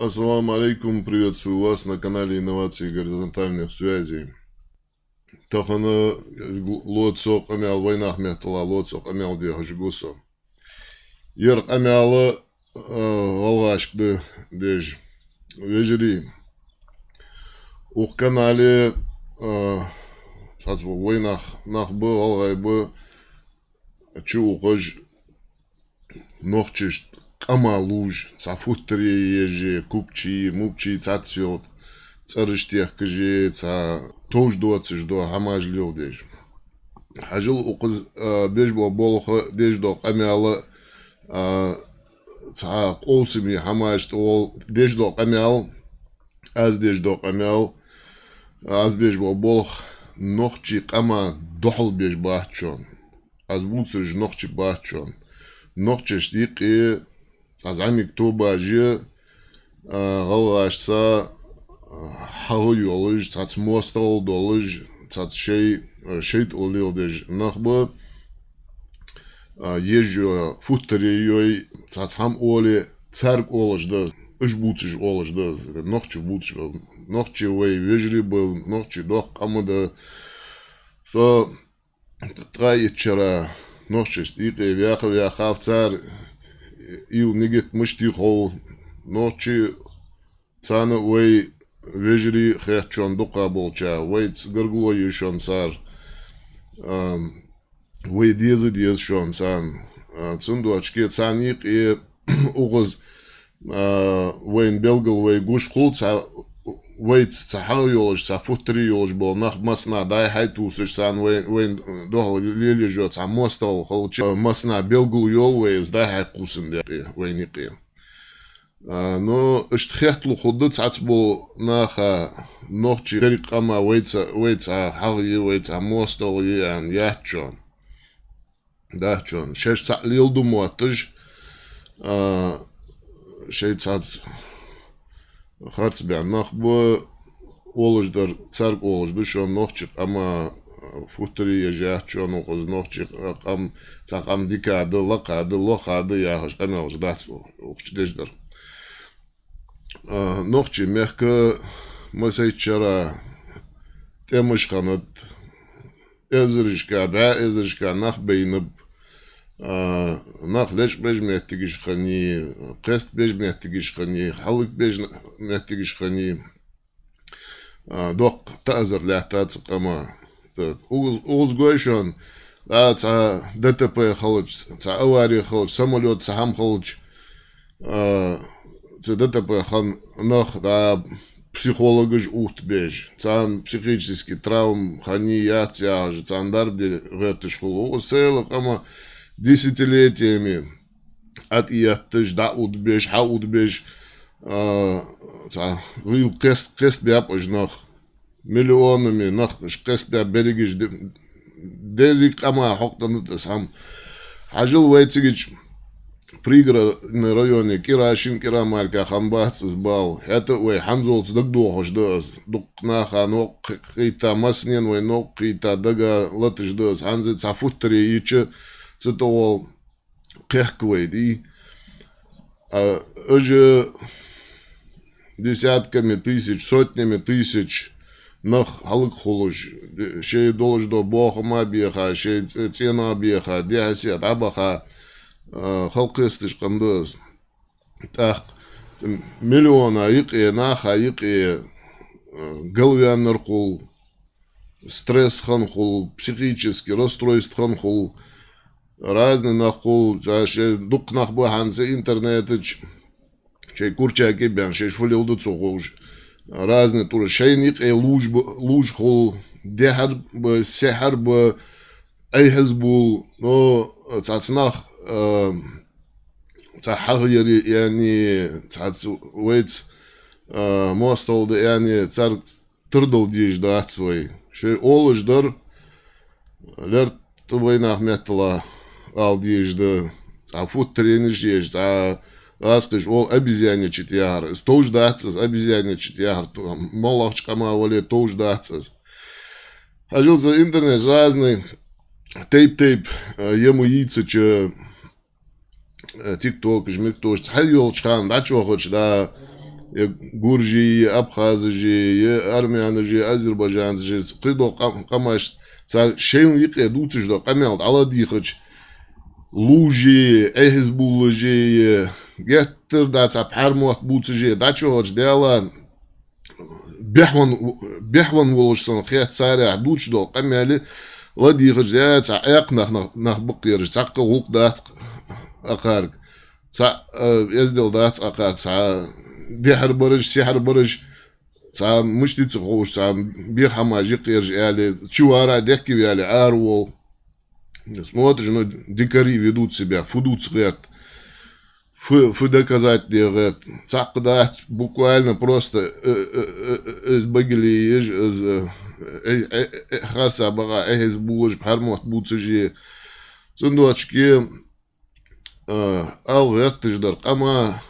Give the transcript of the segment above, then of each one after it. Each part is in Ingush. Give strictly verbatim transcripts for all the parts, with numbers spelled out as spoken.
Ассаламу алейкум, приветствую вас на канале Инновации горизонтальных связей. Тахан лоаца къамаьл, вайнаьха меттала лоаца къамаьл дехаш гу со. Ер къамаьл, а, гӀалгӀашка да дезаш. Вежарий, укх канале, а, цхьацца вайнаьха нах ба, гӀалгӀай ба, чу ухаш, нохчашта къам лувш, цхьа футтараш еш, купчий, мупчий цхьацца йолаш, цӀераш техкаш, цхьа товш доацаш дола хӀамаш леладеш. Хьажал укхаза, а, беш бола болх, деш дола къамаьл, а, цхьа къовсаме хӀамаш тӀа гӀолла деш дола къамаьл, аз деш дола къамаьл, аз беш бола болх нохчий къама духьал беш бац шоана. Аз бувцараш нохчий бац шоана. Нохчашта юкъе цхьа зӀамига тоба я, а, гӀалгӀашца, а, хьагӀ йолаш, цхьацца моастагӀал долаш, цхьацца шоай, а, шоай тӀа леладеш нах ба, а, еш йола футтараш йой, цхьацца хӀама оле, царга оалаш да аз, уж бувцаш оалаш да аз, нохчий бувцаш ба. Нохчий вай вежарий ба, нохчий доккха къам да. Со ткъаь итт шера нохчашта юкъе ваьха-ваьхав, цар уйла, нигат мишта я хов, нохчий, царна вай вежарий хет шоана дукха болча, вайца гаргало я шоана цар, а, вай деза а деза шоана царна. А, цудухьа царна юкъе укхаза, а, вайна белгал вай гуш хул, цхьа вайца цхьа хьагӀ йолаш, цхьа футтараш йолаш бола нах массанахьа дӀа-хьа тувсаш, царна вай, вайна духьал лелаеш йола цхьа моастагӀал хилча, массанахьа белгал йолаш вай из дӀа-хьа кхувсаш да юкъе, вайна юкъе. А, но иштта хетталуш хургда цхьацца болча наха, нохчий деррига къама вайца, вайца хьагӀ я, вайца моастагӀал я аьнна, яц шоана. Дац шоана. Шоаш цхьаь леладу мотташ, а, шоай цхьацца харцбаьнна нах ба, оалаш дар царга оалаш да шоана, нохчий къама футтараш еш яц шоана, укхаза нохчий къам, цхьа къам дика да, лакха да, лоха да яхаш къамаьлаш дац укх чу деш дар. А, нохчий мехка массайтта шера тӀемаш хиннад, эзарашка, бӀаь эзарашка нах байнаб, а, нах лечкъабеш моттигаш хиннай, кхестабеш моттигаш хиннай, хьалакбеш моттигаш хиннай. А, доккха таӀазар лаьттад цу къама. Так, укхаза, укхаза гой шоана, а, цхьа ДТП хилча, цхьа авари хилча, самолёт, цхьа хӀама хилча, а, цу ДТП хинна нах, да, психологаш оттабеш, царна психически травма хиннай, яц яхаш, царна дарба де гӀерташ хул. Укхаза цу къама десятилетиями ӀотӀаетташ, дӀаудабеш, хьаудабеш, а, цхьа гӀийла кхест-, кхестабаьб уж нах. Миллионами нах уж кхестабаьб берригаш де-, деррига къама хьокхаденнад из хӀама. Хьажал вай цигача Пригородни районе кӀира, шин кӀира мара хинна бац из бала. ХӀаьта а вай хӀанзалца дагадохаш да из. Дукха наха новкъа кхийтта, массанена вай новкъа кхийтта дага латаш да из. ХӀанз цхьа футтараш йича, цу тӀа гӀолла кхехк вай, дий. А, уж десятками тысяч, сотнями тысяч нах хьалакхувш хулаш, шоай долаш дола бохам а беха, шоай цӀ-, цӀен а беха, дехьа-сехьа дӀабаха, а, халкъ кхесташ къам да из. ТӀаккха миллиона юкъе, наха юкъе, а, галваьннар хул, стресс хинна хул, психически расстройство хинна хул, разный нах хул, ца-, шоай дукха нах ба хӀанз интернета чу, шоай курчаке баьнна, шоаш фу леладу ца ховш. Разный тӀура шоайна юкъе лувш ба-, лувш хул, дехьар ба, сехьар ба, айхьаз бул, но цхьацца нах, а, цхьа хьагӀ яр аьнна, цхьацца вайца, а, моастагӀал да аьнна, царга тардала дезаш дац вай. Шоай оалаш дар, лерттӀа вайнаьха меттала ала дезаш да. Цхьа футтаренаш еш, цхьа гӀазкхаша оал обезьянничать яхар. Из товш дац из, обезьянничать яхар. МоллагӀча къама вале товш дац из. Хьажал, цу интернета разный тайп-тайпара, э, ема йийцача, э, тиктокаш, миктокаш, цхьайолча хана дӀачувахача, да, е гуржий, е абхазажий, е армянажий, азербайджанцажий, кхыдола къам-, къамаш, цар шоайла юкъе дувцаш дола къамаьл дӀаладийхача, лувший, Ӏехьизбуллажий, геттара дац цхьа пхьармотт бувцаший, дӀачувахача, Даьла, бехвенна, бехвенна волаш санна хет царех дувцаш дола къамаьл ладийхача, е цхьа Ӏаькха нах, нах, нах ба-кх ераш, цхьаккха гӀулакх дац-кх акхарга, цхьа, э, эздел дац-кх акхар, цхьа дехьарбараш, сехьарбараш, цхьа мишта ца ховш, цхьа беха хӀамаш я-кх ераш аьле, чувара дехкеваьле, араволу. Смотришь, ну, дикари ведут себя, фу дувца гӀерт, фу, фу доказать де гӀерт. Цхьаккха дац, буквально просто, э, э, э, э, из багале еш, из, э, э, э, э, харца бакъахьа Ӏехьизбуллаш, пхьармотт бувцаший. Цудухьа, э, ала гӀерташ дар къама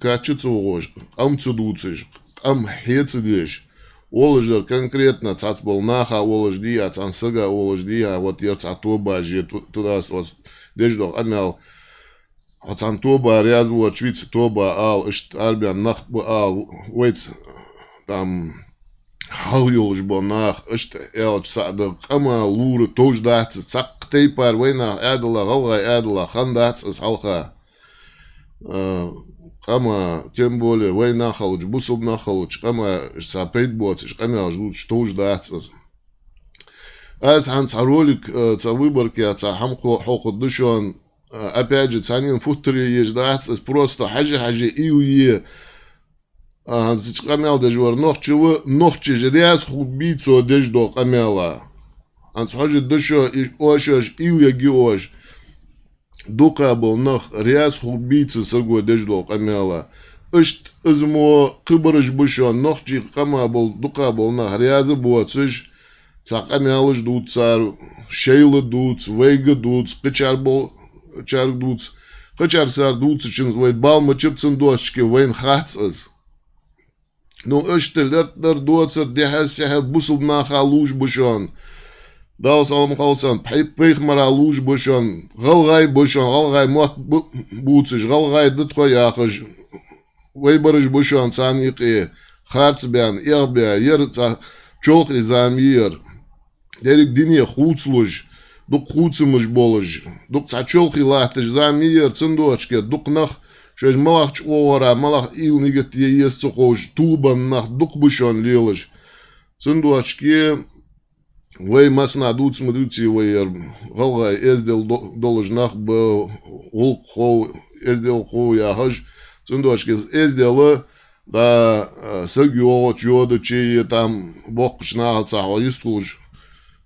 кхаччалца вогӀаш, къам ца дувцаш, къам хьеца деш, волаш дар конкретно цхьацца болча наха волаш дий хьона, цхьан сага волаш дий хьона, вот ер цхьа тоба же ту-, туда-сюда деш дола къамаьл. Хьо цхьан тоба раьза воацаш вий, цу тоба ала, иштта арабаьнна нах ба ала, вайца там хьалха йолаш бола нах, иштта аьлча, цхьа дар къама лура товш дац из, цхьаккха тайпара вайнаьха Ӏаьдала, гӀалгӀай Ӏаьдала хиннадац из хьалха. Э, къама, тем более вайнаьха хилча, бусалба нах хилча, къама цхьа пайда боацаш къамаьлаш дувцаш товш дац из. Аз хӀанз цхьа ролик, э, цхьа выборка, цхьа хӀама хьо-, хьокхаргда шоана, э, опять же, цхьаннена футтарий еш дац из, просто хьажа-хьажа уйла е. А, хӀанз цу чу къамаьл деш вар нохчо ва, нохчаша раьза хургбий цо деш дола къамаьла. ХӀанз хьожаргда шо, и-, оаш, оаш уйла ергья оаш. Дукха бола нах раьза хургбий цу саго деш дола къамаьла. Иштта из мо кхыбараш ба шоана, нохчий къама бола, дукха бола нах раьза боацаш, цхьа къамаьлаш дувц цар, шоайла дувц, вайга дувц, кхычар бо-, чарга дувц, кхычар сар дувцачунца вай бала ма чаб, цудухьа вайна хац из. Ну, иштта лерттӀара доацар, дехьа-сехьа бусалба наха лувш ба шоана. Далла салам хилда царна, пхьи-, пайхамара лувш ба шоана, гӀалгӀай ба шоана, гӀалгӀай мотт бу-, бувцаш, гӀалгӀай да тхо яхаш, вай бараш ба шоана царна юкъе, харцбаьнна, эгӀабаь, ер цхьа чолхе зама я ер. Деррига дуне хувцалуш, дукха хувцамаш болаш, дукха цхьа чолхе латташ зама я ер, цудухьа дукха нах шоаш малагӀча оагӀорахьа, малагӀа уйла-нигат е еза ца ховш, тилабенна нах дукха ба шоана лелаш. Цудухьа вай массанахьа дувца ма дувций вай ер, гӀалгӀай эздел до-, долаш нах ба, гӀулакх хов, эздел хов яхаш, цудухьа из эздел да, а, саг йоагӀача йодаче е там боккхача нахаца хьо йистхулаш,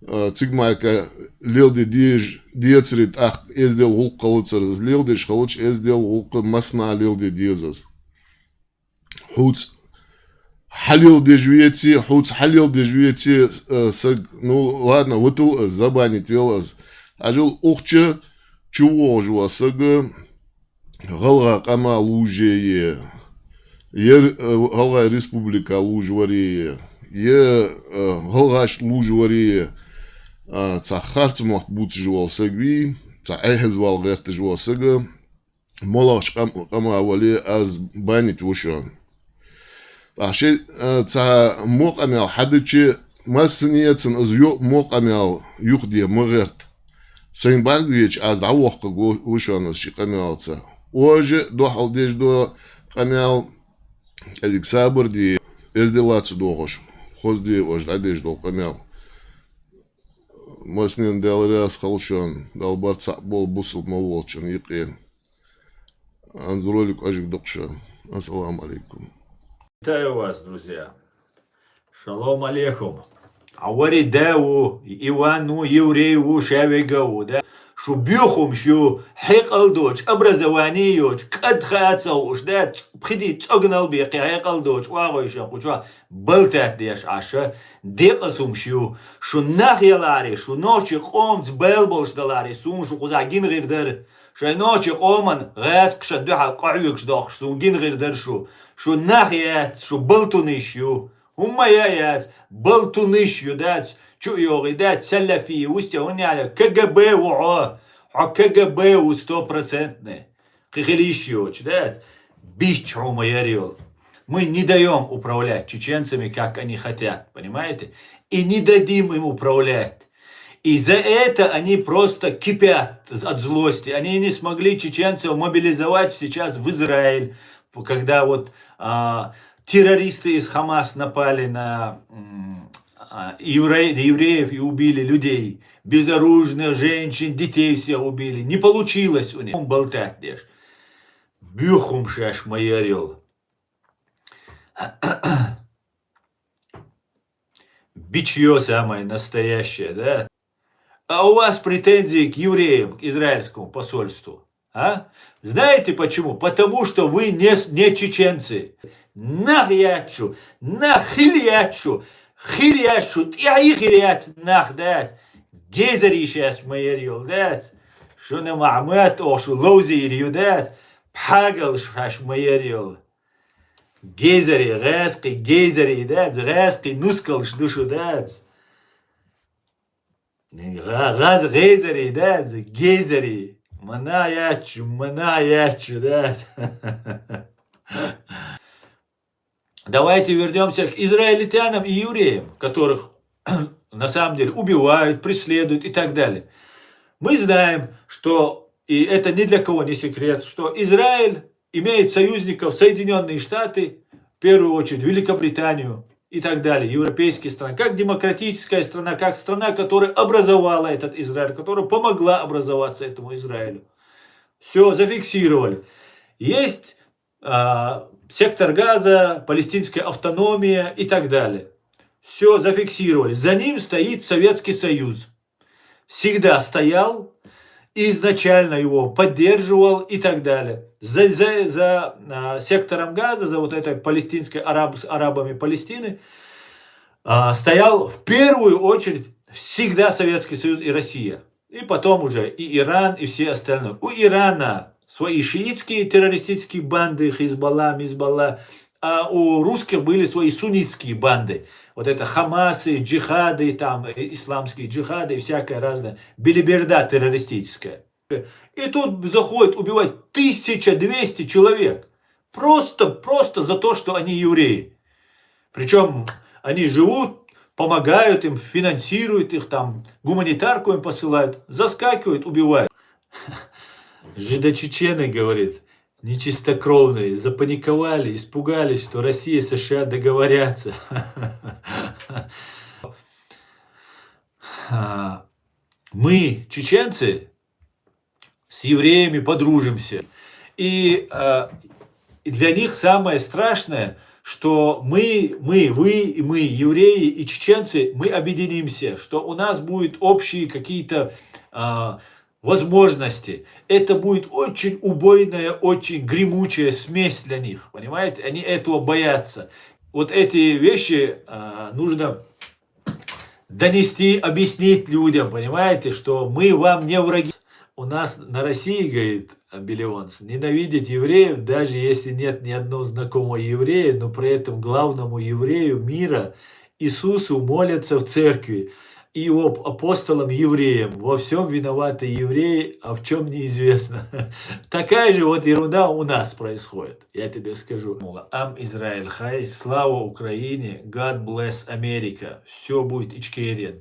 а, цига мара леладе дезаш децаре, тӀаккха эздел, гӀулакх хилацар из. Леладеш хилча эздел, гӀулакх массанахьа леладе деза из. Хьоца хьалеладеш веце, хьоца хьалеладеш веце, а, саг, ну, ладно, витал из, забанить вел из. Хьажал, укх чу чувоагӀаш вола саг, гӀалгӀай къама лувш варе, е, э, гӀалгӀай республика лувш варе, е, э, гӀалгӀашта лувш варе, а, цхьа харц мотт бувцаш вола саг вий, цхьа Ӏехьизвала гӀерташ вола саг, малагӀча къам-, къама вале, аз банить ва шоана. ТӀаккха шоай, э, цхьа во къамаьл хьадича, массанена из йо-, во къамаьл юхаде ма гӀерта. Сайна бӀаргавайча, аз дӀавохкаргва шоана из ши къамаьлца. Оаш духьал деш дола къамаьл, кӀезига сабар де, эздела ца дохаш, хоза де оаш дӀадеш дола къамаьл. Массанена Даьла раьза хилва шоана, Далла барт цхьаъ болба бусалба мел волчун юкъе. ХӀанз ролик ожиг дукха шо. Ассаламу Ӏалайкум. Витаю вас, друзья. Шалом Ӏалайкум. Ӏа вари да ву, Иван ву, еврей ву, шавега ву, да? Шу бехкамаш ю, хьекъал доацаш, образовани йоацаш, кӀад хаа ца ховш, да? Ц-, пхи ди цӀогнал бекхе хьекъал доацаш, вагӀой шен кхуча, балтат деш Ӏаша, декъаза хӀумаш ю. Шу нах яларе, шу нохчий къомаца бала болаш даларе, суна шу кхузахь гина гӀир дара. Шоай нохчий къоман гӀаскхашан дуьхьа къахьоьгуш дохкаш, суна гина гӀир дара шу. Шу нах яц, шу балтунаш ю. ХӀумма я яц, балтунаш ю, дац, чу йогӀий, дац, салафий, вусте хӀунна яла, КГБ ву хьо. Хьо КГБ ву стопроцентный. Кхы хила йиш йоацаш, дац, бичча хьума яр йола. Мы не даём управлять чеченцами, как они хотят, понимаете? И не дадим им управлять. И за это они просто кипят от злости. Они не смогли чеченцев мобилизовать сейчас в Израиль, когда вот а, террористы из Хамас напали на м, а, евре- евреев и убили людей. Безоружных женщин, детей всех убили. Не получилось у них. Болтать деш. Бюхум шаш майорил. Бичьё самое настоящее, да? А у вас претензии к евреям, к израильскому посольству. А? Знаете почему? Потому что вы не, не чеченцы. Нах яц шу, нах хила яц шу, хир яц шу, тӀехьа хир яц нах дац. Гезари шаш майорил дац. Шуна Махьмад оха шу ловзийр ю дац. Пхьагал шаш майорил. Гезари, гӀаьскхий гезари дац, гӀаьскхий нускалш ду шу дац. ГӀа- ГӀаз гӀезари дац, гезари. Мана яц шу, мана яц шу дац. Давайте вернёмся к израильтянам и евреям, которых на самом деле убивают, преследуют и так далее. Мы знаем, что, и это ни для кого не секрет, что Израиль имеет союзников Соединённые Штаты, в первую очередь Великобританию и так далее, европейские страны, как демократическая страна, как страна, которая образовала этот Израиль, которая помогла образоваться этому Израилю. Все зафиксировали. Есть а, сектор Газа, палестинская автономия и так далее. Все зафиксировали. За ним стоит Советский Союз. Всегда стоял, изначально его поддерживал и так далее. За, за, за а, сектором Газа, за вот этой палестинской араб, с арабами Палестины а, стоял в первую очередь всегда Советский Союз и Россия. И потом уже и Иран, и все остальные. У Ирана свои шиитские террористические банды, Хизбалла, Мизбалла, а у русских были свои суннитские банды. Вот это Хамасы, джихады, там, э, исламские джихады и всякое разное. Белиберда террористическая. И тут заходит убивать тысяча двести человек. Просто, просто за то, что они евреи. Причём они живут, помогают им, финансируют их, там, гуманитарку им посылают, заскакивают, убивают. Жидочечены, говорит, нечистокровные, запаниковали, испугались, что Россия и США договорятся. А, мы, чеченцы, с евреями подружимся. И а, и для них самое страшное, что мы, мы, вы и мы, евреи и чеченцы, мы объединимся, что у нас будут общие какие-то а, возможности. Это будет очень убойная, очень гремучая смесь для них, понимаете? Они этого боятся. Вот эти вещи а, нужно донести, объяснить людям, понимаете, что мы вам не враги. У нас на России, говорит Биллионс, ненавидят евреев, даже если нет ни одного знакомого еврея, но при этом главному еврею мира, Иисусу, молятся в церкви и его ап- апостолам евреям. Во всем виноваты евреи, а в чем неизвестно. Такая же вот ерунда у нас происходит, я тебе скажу. Мула, Ам Израиль хай, слава Украине, God bless America. Все будет Ичкерия.